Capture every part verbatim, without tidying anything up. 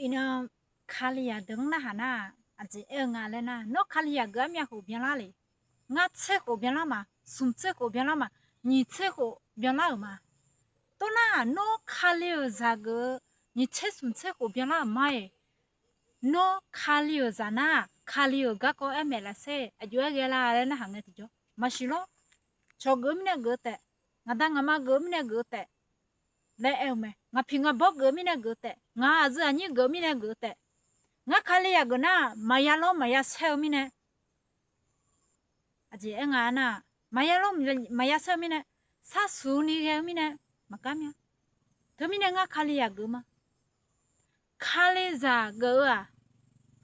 Iqnan Kalizaq deuq-anr narhaq nar-aq, aqjeq aer-eu nga laer nar, nawr Kalizaq geuf-anr myavkhof byanlar le. Ngar tser khof byanlar ma, smq tser khof byanlar ma, nyiq tser khof byanlar-euq ma. Tov nar-aq, nawr Kali-euq zaq geuf-eu nyiq tser smq tser khof byanlar-euq ma-iq, nawr Kali-euq zaq nar-aq, Kali-euq garkawv aer maeq lafsaer aqjox-aer ghae la laer narhaq ngae tiqjawr maqsiq lor. Cawq geuf-eu mirnae geuf-eu taef, ngaqda ngaqma geuf-eu mirnae geuf-eu taef laer aer-eu mae. Ngaq piq ngaq bawr geuf-eu mirnae geuf-eu taef, ngaq aqyuif aqnyir geuf-eu mirnae geuf-eu taef, ngar Kalizaq geuf nar-aq, maqya lor maqya saer-eu mirnae, aqjeq aer nga nar-aq, maqya lor maqya saer-eu mirnae, sharsuq ni ghae-eu mirnae maqgar mya. Teumirnae ngar Kalizaq geuf ma. Kalizaq geuf-eu-aq,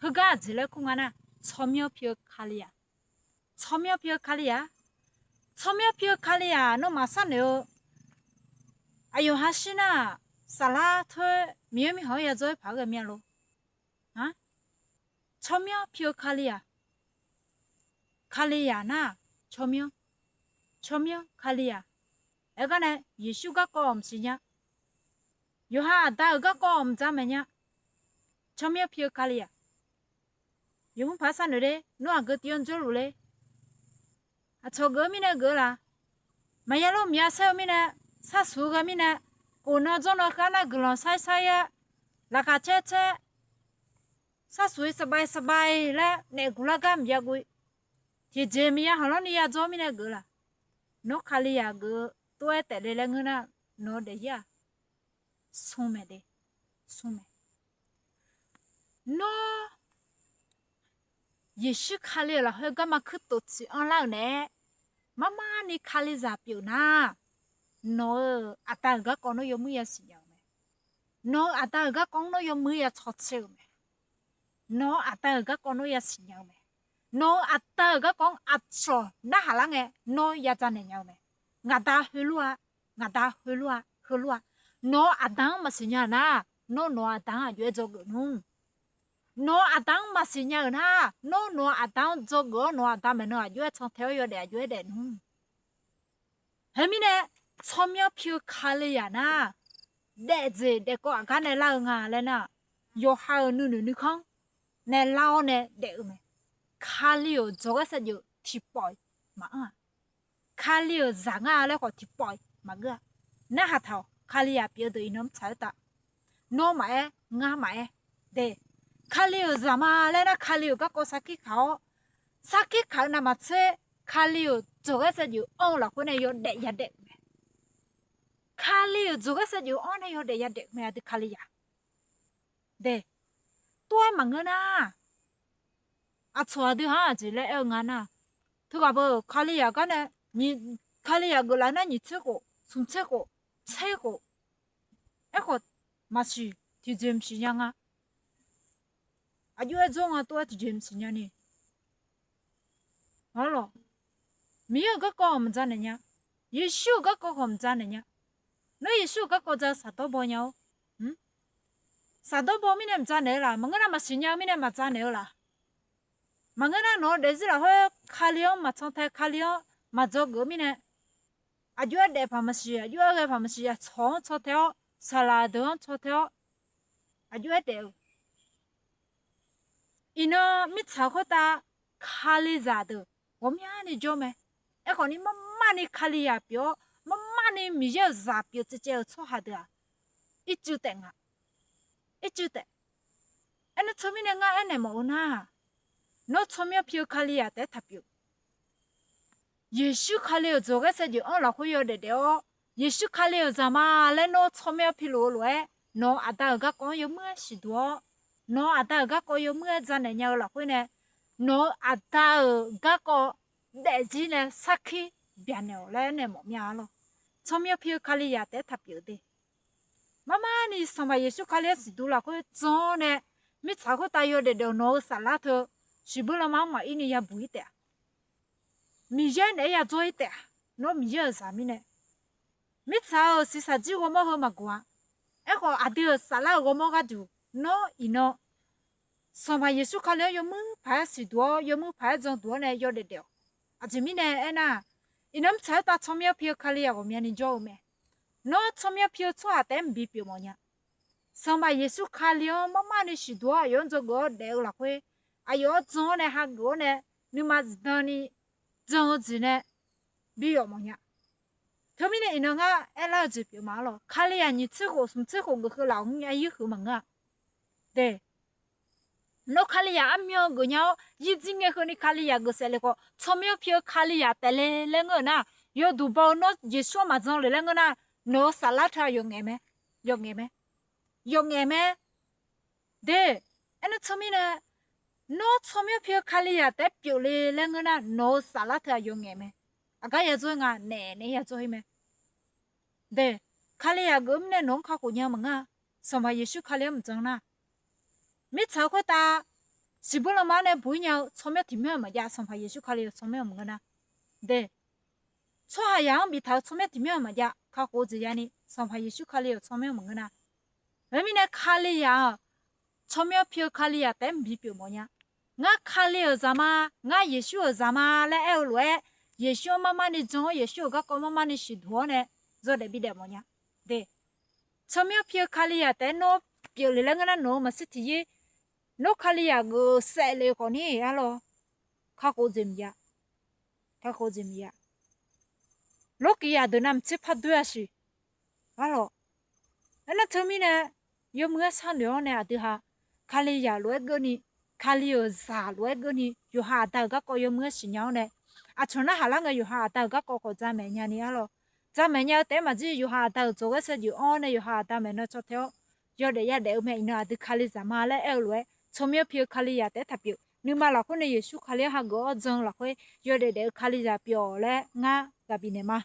heugar aqjeq laer kur nga nar, tsawrmyanr pi-eu Kalizaq. Tsawrmyanr pi-eu Kalizaq. Tsawrmyanr pi-eu Kalizaq nawmaf sharnoeq-eu aqyawf ha shir nar-aq, saflar toer Miqyaer mirkhanq-anr yadzawr-aer paq-aer ghae mir-a lor. Tsawrmyanr pi-eu Kalizaq. Kalizaq nar-aq, tsawrmyanr, tsawrmyanr Kalizaq. Aergar nae Yeqsur garkawv-awq maqsiq nya. Yawqha aqda-euq garkawv-awq maqdzaq maeq nya. Tsawrmyanr pi-eu Kalizaq. Yawmuiq paq sharnoeq le, nawr aqgeu tiv-anr jawrluf le. Aqcawq geuf-eu mirnae geuf-eu laf. Maqya lor maqya saer-eu mirnae, sharsuq ghae mirnae, khof nan dzawr nan khav nar guiqlanq saer saer-aer, laqkhaq caer caer, sharsuq-i saqbae saqbae laer naef guq lar gar maqya guv-i, tiqjeq maqya hanqlanr ni yadzawr mirnae geuf-eu laf. Nawr Kalizaq geuf-eu tov-aer taef le laer ngeur nar, nawq-eu daefzir-aq, smr mae de, smr mae. Nawr Yeqsur Kali-euq lafkhoer garma kuirtof tsiq anrlar-euq naeq-aer, marmar ni Kalizaq pyeuf nar, nawq-euq aqda-euq garkawv nawr yawmuir yasiq nya-eu mae. Nawq-euq aqda-euq garkawv-anr nawr yawmuir ya tsawrtser-euq mae. Nawq-euq aqda-euq garkawv nawr yasiq nya-eu mae. Nawq-euq aqda-euq garkawv-anr aqcawq narhaq lar ngae nawr ya dzaq naeq nya-eu mae. Ngaqda heulof-a, ngaqda heulof-a, heulof-a. Nawq-euq aqda-anr maqsiq nya-euq nar, nawr nawq-euq aqda-anr aqjox-aer dzawgeuf nmr. Nawq-euq aqda-anr maqsiq nya-euq nar, nawr nawq-euq aqda-anr dzawgeuf-awr nawq-euq aqda maeqnan aqjox-aer cantae-awr yawdaef aqjox-aer daef nmr. Khoermirnae, tsawrmyanr pi-eu Kalizaq nar, daefjeq daefkawv aqgar nae lar-eu nga laer nar, yawqha-euq nuinoeq nuikhanr nae lar-awr nae daef-eu mae. Kali-euq dzawqghaer saevdzeuf tiqpawf-iq maqanr-aq, Kali-euq zaq ngar laer khawf tiqpawf-iq maqgeur-a. Narhaq taq-awq. Kalizaq pyeuf-eu deuq iqnan mr tsaq-aer tav. Nawr maqaer, ngar maqaer. De, Kali-euq zaq ma laer nar, Kali-euq garkawv sarkir kaq-awr, sarkir kaq-eu navmaqtser, Kali-euq dzawqghaer saevdzeuf anr-eu lafkhoer nae yawdaef yadaef-euq mae. Kali-euq dzawqghaer saevdzeuf anr nae yawdaef yadaef-euq mae, aqdui Kalizaq. De, tov-aer maqngeur nar, aqcawq aqdui-anr aqjeq laer aer-eu nga nar, teughaq beu Kalizaq gar nae, Kalizaq geuflaf nar nyiq tser khof, smq tser khof, tser khof, aerkhawf maqsiq, tiqjeq maqsiq nya nga. Aqjox-aer dzawr nga tov-aer tiqjeq maqsiq nya ni. Arlawq, Miqyaer-euq garkawv-awq maqdzaq naeq nya. Yeqsur-euq garkawv khawf maqdzaq naeq nya. Nawr Yeqsur-euq garkawv dzaq saqdawr baw nya-or. Saqdawr baw mirnae maqdzaq naeq-eu laf. Maqngeur nar maqsiq nya-eu mirnae maqdzaq naeq-eu laf. Maqngeur nar nawq-eu daefzir lafkhoer Kali-anr maqcan tae, Kali-anr maqdzawgeuf-eu mirnae, aqjox-aer daef paq maqsiq, aqjox-aer ghae paq maqsiq, aqcawq-anr caw tae-awr, saqlaq deuq-anr caw tae-awr, aqjox-aer daef-eu. Iqnan mirtsaq khoertav Kalizaq deuq ghawqmyani jawr mae. Aerkhawf ni marmarni Kalizaq pyeuf-awr, marmarni Miqyaer-euq zaq pyeuf caevcaev-euq tsawrhaq deuq-aq, ircuf taef nga. Ircuf taef. Aernar teumirnae ngar aernaeq mawf-eu nar, nawr tsawrmyanr pi-eu Kalizaq taef-aer taqpyeuf. Yeqsur Kali-euq dzawqghaer saevdzeuf anr lafkhoer yawdaef daef-awr, Yeqsur Kali-euq zaq ma laer nawr tsawrmyanr piluf-eu lof-aer, nawq-eu aqda-euq garkawv-anr yawmuir-aer siqduq-awr, nawq-eu aqda-euq garkawv yawmuir-aer dzaq naeq nya-eu lafkhoer nae, nawq-eu aqda-euq garkawv daefzir nae sarkir byaqnaeq-awq laer aernaeq mawf mya-a lor. Tsawrmyanr pi-eu Kalizaq taef-aer taqpyeuf de. Marmarni Sanqpaq Yeqsur Kali-anr siqduq lafkhoer dzan-awr nae, mirtsaq khoertav yawdaef daef-awq nawq-eu saflar teu, siqbuir lanma-anr maqir ni yabuq-ir taef-a. Miqyaer naeq-aer yadzawr-ir taef-a. Nawr Miqyaer-euq zaq mirnae, mirtsaq-euq shiqshaq jir ghawrmawr heu maqgaq-a. Aerkhawf aqdui-euq saflar-euq ghawrmawr gharduq, nawr iqnan Sanqpaq Yeqsur Kali-anr yawmuir paq-aer siqduq-awr, yawmuir paq-aer janduq-awr nae yawdaef daef-awq. Aqjeq mirnae aernar, iqnan mirtsaq khoertav tsawrmyanr pi-eu Kalizaq ghawqmyani jawr-eu mae. Nawr tsawrmyanr pi-eu tsawrhaq taef-aer mqbi pyeuf mawf nya. Sanqpaq Yeqsur Kali-anr marmar ni siqduq-awr aqyawf-anr dzawgeuf-awr daef-eu lafkhoer, aqyawf-anr jan-awr nae hageuf-awr nae, nuima zifdan ni jan-eu jeq nae bi yawf mawfnya. Teumirnae iqnan ngar aerlar-eu jeq pyeuf ma-ar lawq. Kalizaq nyiq tser khof smq tser khof geuf heu laf-awq mr nya yir huiq maqngeur-a. De, nawr Kalizaq armyan geufnya-awr yirdzir ngae heuni Kalizaq geuf saef le khawf, tsawrmyanr pi-eu Kalizaq taef le laer ngeur-eu nar, yawduq baw-eu nawr Yeqsur-anr maqjan le laer ngeur nar, nawq-euq saflar teu-aq yawf ngaef mae. Yawf ngaef mae. Yawf ngaef mae. De, aernar teumirnae, nawr tsawrmyanr pi-eu Kalizaq taef-aer pyeufle laer ngeur nar, nawq-euq saflar teu-aq yawf ngaef mae. Aqgar ya dzawr nga naeq naeq ya dzawr-ir mae. De, Kalizaq geuf mirnae nawq-anr kakhof nya maqngeur-a. Sanqpaq Yeqsur Kali-anr maqjan nar, mirtsaq khoertav siqbur lanma-anr nae buq-ir nya-eu tsawrmyanr tiq myanr-aq maqjav, Sanqpaq Yeqsur Kali-euq tsawrmyanr-aq maqngeur nar. De, tsawrhaqzaq-anr biftaq-eu tsawrmyanr tiq myanr-aq maqjav, kakhof-eu jeq yani, Sanqpaq Yeqsur Kali-euq tsawrmyanr-aq maqngeur nar. Khoermirnae Kalizaq-aq, tsawrmyanr pi-eu Kalizaq taef-aer mqbi pyeuf mawfnya. Ngar Kali-euq zaq ma, ngar Yeqsur-euq zaq ma laer aer-eu lof-aer, Yeqsur-anr marmar ni jan-awr, Yeqsur-euq garkawv marmar ni siqduq-awr nae yawdaef bidaef mawfnya. De, tsawrmyanr pi-eu Kalizaq taef-aer nawr pyeufle laer ngeur nar, nawq-euq maqsir tiqyaer, nawr Kalizaq geuf saef le khawf ni arlawr, kakhof-eu jeq maqjav. Kakhof-eu jeq maqjav. Lorkiq yaq deuq navmaqtser par doer-a siq. Arlawq, aernar teumirnae, yawmuiq-aer sharnoeq-awr nae aqdui ha, Kalizaq lof-aer keuvni, Kali-euq zaq lof-aer keuvni yawqha aqda-euq garkawv yawmuiq-aer siqnya-awr nae, aqcawq narhaq lar ngae yawqha aqda-euq garkawv khawf jamaeq nyani arlawr. Jamaeq nya-eu taef-aer maqjir, yawqha aqda-euq dzawq ghaer saevdzeuf anr-awr nae yawqha aqda maeqnan caw tae-awr yawdaef yadaef-eu mae. Iqnan aqdui Kalizaq ma laer aer-eu lof-aer, tsawrmyanr pi-eu Kalizaq taef-aer taqpyeuf. Nuima lafkhoer nae Yeqsur Kali-anr hageuf-awr jan-eu lafkhoer yawdaef daef-eu Kalizaq pyeuf-awq laer ngar ghaq bifnaeq ma.